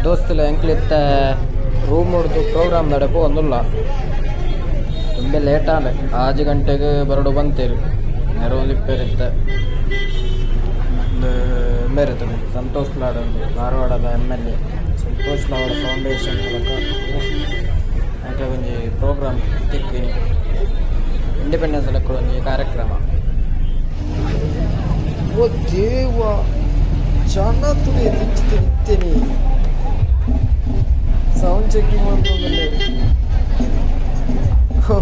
ದೋಸ್ತುಲ ಎಂಕ್ಲಿತ್ತ room ಹೊಡ್ದು programme ನಡಪು ಒಂದುಲ್ಲ ತುಂಬ late ಆಂಡ್ 6 ಗಂಟೆಗೆ ಬರಡು ಬಂತೇರು ನೆರವು ಇತ್ತೆ ಬೇರೆ ಸಂತೋಷ್ ಲಾಡ್ ಉಂಡು ಧಾರವಾಡದ MLA Santosh Lad foundation ಮೂಲಕ ಅಂಚ ಒಂಜಿ ಪ್ರೋಗ್ರಾಮ್ ತಿಕ್ಕಿನಿ ಇಂಡಿಪೆಂಡೆನ್ಸ್ ಲೆಕ್ಕ ಒಂಜಿ ಕಾರ್ಯಕ್ರಮ. ಓ ದೇವ ಜನ ತುಳಿ ತಿಂಚಿತೀನಿ ಸೌಂಡ್ ಚೆಕಿಂಗ್ ಮಾಡ್ಕೊಂಡಲ್ಲೇ. ಹೋ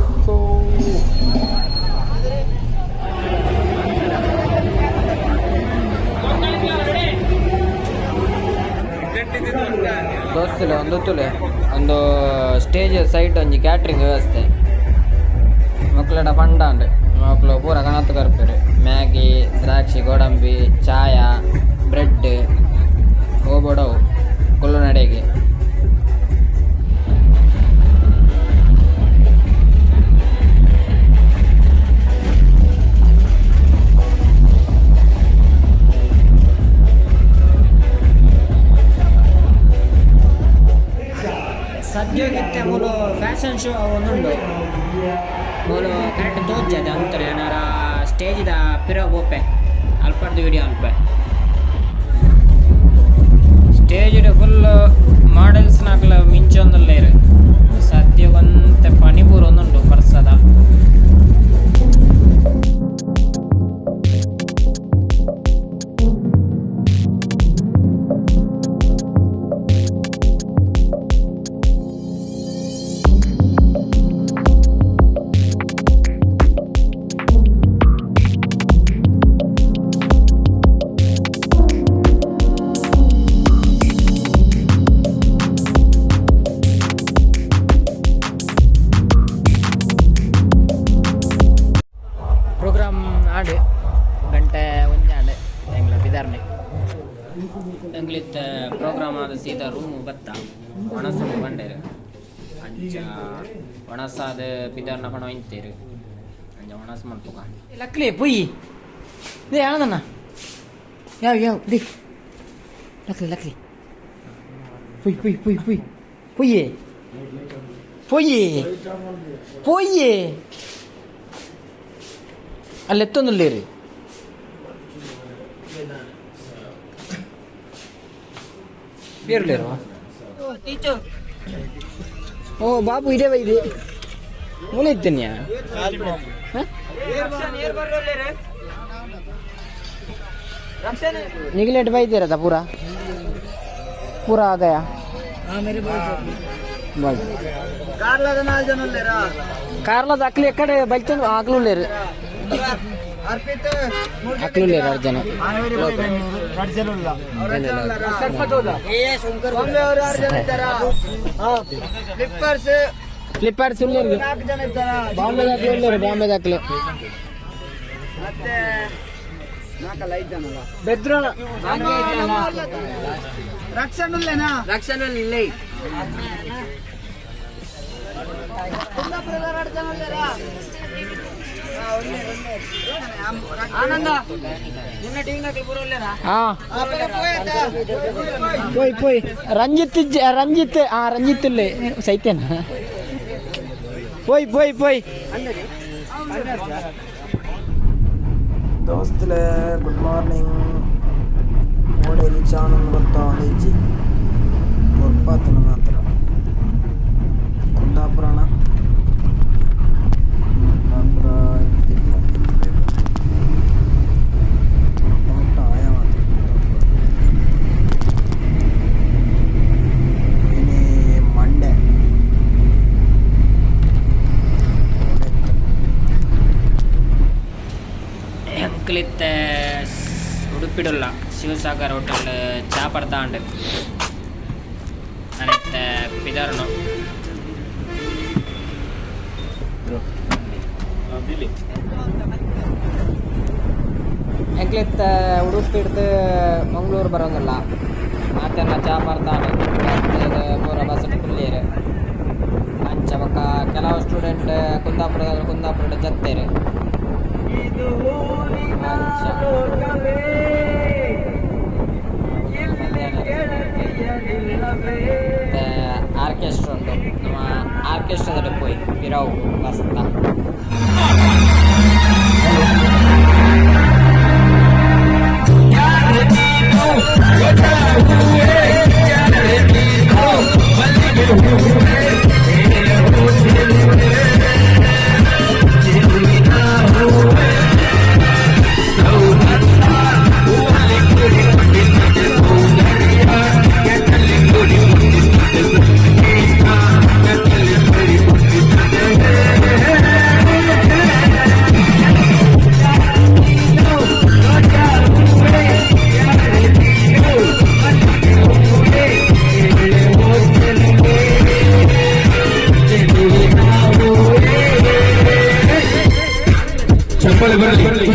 ದೋಸ್ತುಲೆ ಒಂದು ತುಲೆ ಒಂದು ಸ್ಟೇಜ್ ಸೈಡ್ ಒಂಜಿ ಕ್ಯಾಟ್ರಿಂಗ್ ವ್ಯವಸ್ಥೆ ಮಕ್ಕಳ ಫಂಡಾಂಡ್ ಮಕ್ಕಳು ಪೂರ ಕಣತ್ ಕರ್ಪೇರು ಮ್ಯಾಗಿ ದ್ರಾಕ್ಷಿ ಗೋಡಂಬಿ ಚಾಯ ಬ್ರೆಡ್ ಓಬೊಡವು ಕುಲ್ಲು ನಡೆಗೆ. ಸದ್ಯಕ್ಕೆ ಮೂಲು ಫ್ಯಾಷನ್ ಶೋ ಒಂದುಂಡು ಮೂಲು ಕರೆಕ್ಟ್ ತೋಜದೆ ಅಂತಾರೆ ಏನಾರ ಸ್ಟೇಜಿದ ಪಿರ ಬೋಪೆ ಅಲ್ಪರ್ದು ವಿಡಿಯೋ ಅಲ್ಪೆ ಸ್ಟೇಜ್ ಫುಲ್ ಮಾಡೆಲ್ಸ್ ನಾಕಲ ಮಿಂಚೊಂದುಲ್ಲೇರು ಸದ್ಯಗೊಂತೆ ಪನಿಪೂರ ಒಂದುಂಡು ಬರ್ಸದ. ಪ್ರೋಗ್ರಾಮ್ ಆಂಡ್ ಗಂಟೆ ಒಂಜಾಂಡ್ ಎಂಗ್ಲ ಬಿದಾರ್ನೆ ಎಂಗ್ಲಿತ್ತ ಪ್ರೋಗ್ರಾಮ್ ಆದ ಸೀದಾ ರೂಮ್ ಬತ್ತ ಒಣಸು ಬಂಡೇರು ಅಂಚ ಒಣಸಾದ ಬಿದಾರ್ನ ಪಣ ಇಂತೇರು ಅಂಚ ಒಣಸು ಮಲ್ಪುಗ. ಲಕ್ಲಿ ಪೊಯ್ಯಿ they ಆನಂದಣ್ಣ ಯಾವ ಯಾವ they ಲಕ್ಲಿ ಲಕ್ಲಿ ಪೊಯ್ ಪೊಯ್ ಪೊಯ್ ಪೊಯ್ ಪೊಯ್ಯೆ ಪೊಯ್ಯೆ ಪೊಯ್ಯೆ ಅಲ್ಲಿ ಎತ್ತೊಂದುಲ್ಲೇರಿ ಬೇರ್ಲೇರು. ಓ ಬಾಬು ಇದೇ ಇದೆ ಮೂಲ ಇದ್ದೇನೆಯಾ. निगलेट भाई दे रहा था पूरा पूरा आ गया बस. ಕಾರ್ಲದ ಅಕ್ಲಿ ಎಕ್ಕಡೆ ಬೈತಂದು ಆಗ್ಲೂ ಲೇರು ಅಕ್ಲು ಲೇರು ಆರು ಜನ. ಫ್ಲಿಪ್ಕಾರ್ಟ್ಸ್ ಉಳ್ಳೇರು ಬಾಂಬೆ ದಾಖಲೆ ಉಳ್ಳೇರು ಬಾಂಬೆ ದಾಖಲೆ ಬೆದ್ರ. ಹಾ ಪೋಯ್ ಪೋಯ್ ರಂಜಿತ್ ರಂಜಿತ್ ಆ ರಂಜಿತ್ ಇಲ್ಲೇ ಸೈತೇನ ಪೋಯ್ ಪೋಯ್ ಪೋಯ್. ದೋಸ್ತುಲೆ ಗುಡ್ ಮಾರ್ನಿಂಗ್. ಓಡೆ ರೀಚಾನಂದು ಗೊತ್ತಾವಂದು ಇಜ್ಜಿ ಪೊರ್ಪಾತನ ಮಾತ್ರ ಕುಂದಾಪುರನ ಕುಂದಾಪುರ ಮುಟ್ಟ ಆಯ ಮಾತ್ರ ಕುಂದಾಪುರ ಇನಿ ಮಂಡೆ. ಎಂಕ್ಲಿತ್ತೆ ಉಡುಪಿಡುಲ್ಲ ಶಿವಸಾಗರ್ ಹೋಟೆಲ್ ಚಾ ಪಡ್ತಾಂಡ್ ಅನಿತ್ತೆ ಪಿದರ್ನು. ಎಂಕ್ಲಿತ್ತ ಉಡುಪಿಡ್ದು ಮಂಗಳೂರು ಬರೋಂಗಿಲ್ಲ ಮಾತೆಲ್ಲ ಚಾ ಪರ್ತಾಂಡ್ ಪೂರ ಬಸ್ ಕುಲ್ಲೇರು ಅಂಚ ಬೊಕ್ಕ ಕೆಲವು ಸ್ಟೂಡೆಂಟ್ ಕುಂದಾಪುರ ಕುಂದಾಪುರ ಜತ್ತೇರು ಅಂಚ. ಆರ್ಕೆಸ್ಟ್ರಾ ಉಂಡು. ನಮ್ಮ ಆರ್ಕೆಸ್ಟ್ರಾದ ಪೋಯಿ ಪಿರವು ಬಸ್ತ. ಚಪ್ಪಾಳೆ ಬರಲಿ.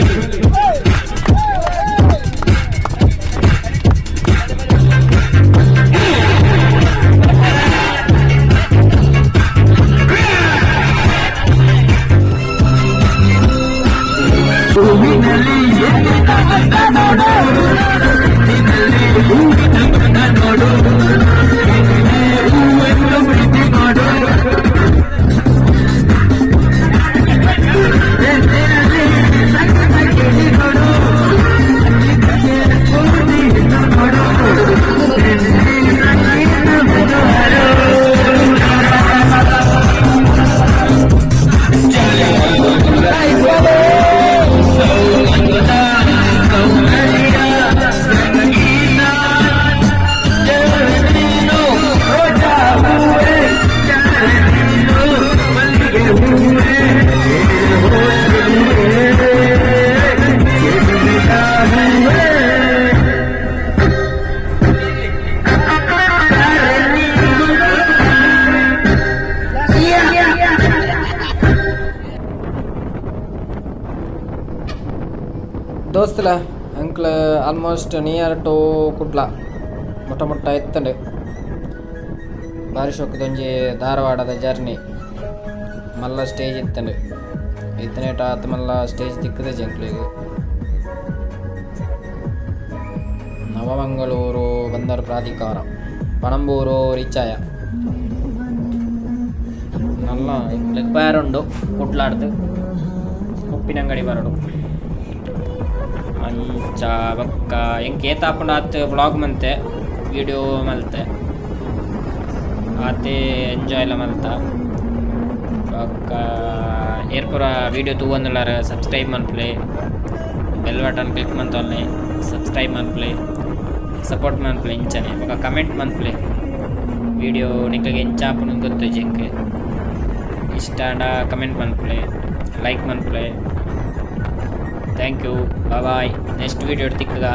ದೋಸ್ತಲ, ಅಂಕ್ಲ್ ಆಲ್ಮೋಸ್ಟ್ ನಿಯರ್ ಟು ಕುಡ್ಲ ಮುಟ್ಟ ಮುಟ್ಟ ಎತ್ತಂಡು. ಬಾರಿ ಶೋಕದೊಂಜಿ ಧಾರವಾಡದ ಜರ್ನಿ. ಮಲ್ಲ ಸ್ಟೇಜ್ ಇತ್ತಂಡು. ಇತ್ತನೇಟ ಆತ್ ಮಲ್ಲ ಸ್ಟೇಜ್ ತಿಕ್ಕದೆ ಎಂಕ್ಲೆಗ್. ನವಮಂಗಳೂರು ಬಂದರು ಪ್ರಾಧಿಕಾರ, ಪಣಂಬೂರು ರೀಚಾಯ. ನಲ್ಲ ಲೆಕ್ಪಾರುಂಡು. ಕುಡ್ಲಾಡ್ದು ಉಪ್ಪಿನಂಗಡಿ ಬರಡು ಅಂಚ. ಬೊಕ್ಕ ಎಂಕ್ ಏತಾಪುಂಡು ಆತ್ ವ್ಲಾಗ್ ಮಂತೆ, ವೀಡಿಯೋ ಮಲ್ತೆ, ಆತೆ ಎಂಜಾಯ್ ಎಲ್ಲ ಮಲ್ತ. ಬೊಕ್ಕ ಏರ್ ಪೂರ ವೀಡಿಯೋ ತೂವೊಂದುಲ್ಲಾರ್, ಸಬ್ಸ್ಕ್ರೈಬ್ ಮನ್ಪುಲೆ, ಬೆಲ್ ಬಟನ್ ಕ್ಲಿಕ್ ಮಂತೊನ್ಲೆ, ಸಬ್ಸ್ಕ್ರೈಬ್ ಮನ್ಪುಲೆ, ಸಪೋರ್ಟ್ ಮನ್ಪುಲೆ ಇಂಚನೆ. ಬೊಕ್ಕ ಕಮೆಂಟ್ ಮನ್ಪುಲೆ, ವೀಡಿಯೋ ನಿಕ್ಲೆಗ್ ಎಂಚ ಆಪುಂಡು ಗೊತ್ತುಜ್ಜಿ ಎಂಕ್. ಇಷ್ಟ ಆಂಡ ಕಮೆಂಟ್ ಮನ್ಪುಲೆ, ಲೈಕ್ ಮನ್ಪುಲೆ. Thank you, bye. Next video ತಿಕ್ಕುಗ.